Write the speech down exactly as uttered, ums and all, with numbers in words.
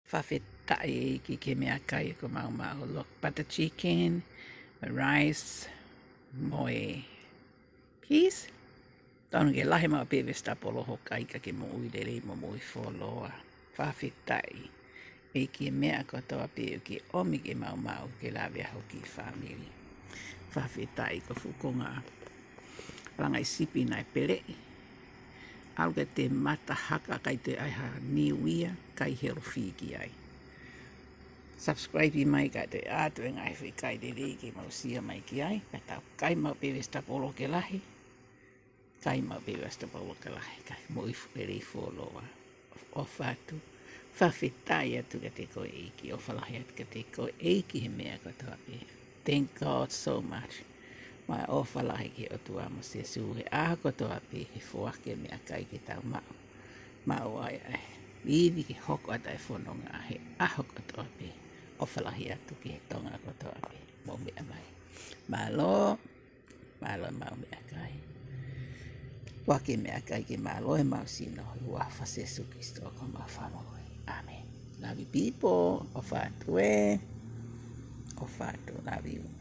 Fakafetaʻi ʻEiki ki he meʻakai ʻoku maʻu maʻu, look, butter chicken, rice, mo e peas. Tonu ke lahi maʻu pē vegetable hoʻo kai ka ke moʻui lelei mo moʻui fuoloa. Fakafetaʻi ʻEiki ki he meʻa kotoa pē ʻoku ke ʻomi ke maʻu maʻu ke lave ai hoʻo kiʻi fāmili. Fakafetaʻi ko e fuʻu konga langa ʻi sipi naʻe peleʻi. ʻAlu ke te mata haka kai te ai ha New Year, kai healthy ki ai. Subscribe mai ka te ʻatu e ngaahi foʻi kai lelei ke mau share mai ki ai, ka tau kai maʻu pē vegetable ke lahi. Kai maʻu pē vegetable ke lahi, kai moʻui fu-, lelei fuoloa. ʻOfa atu. Fakafetaʻi atu kiate koe ʻEiki, ʻofa lahi atu kiate koe ʻEiki he meʻa kotoa pē. Thank God so much. Mau ʻofa lahi ki he ʻOtua mo Sīsū he ʻaho kotoa pē he foaki e meʻakai ke tau maʻu. Maʻu ai ʻa e ivi ke hoko atu e fononga he ʻaho kotoa pē. ʻOfa lahi atu ki he Tonga kotoa pē. Mou meʻa mai. Mālō, mālō e maʻu meʻakai. Foaki e meʻakai ke mālō e mau sino, he huafa Sīsū Kalaisi ko homau Fakamoʻui. ʻĀmeni. Love you people. ʻOfa atu ē. ʻOfa atu, love you.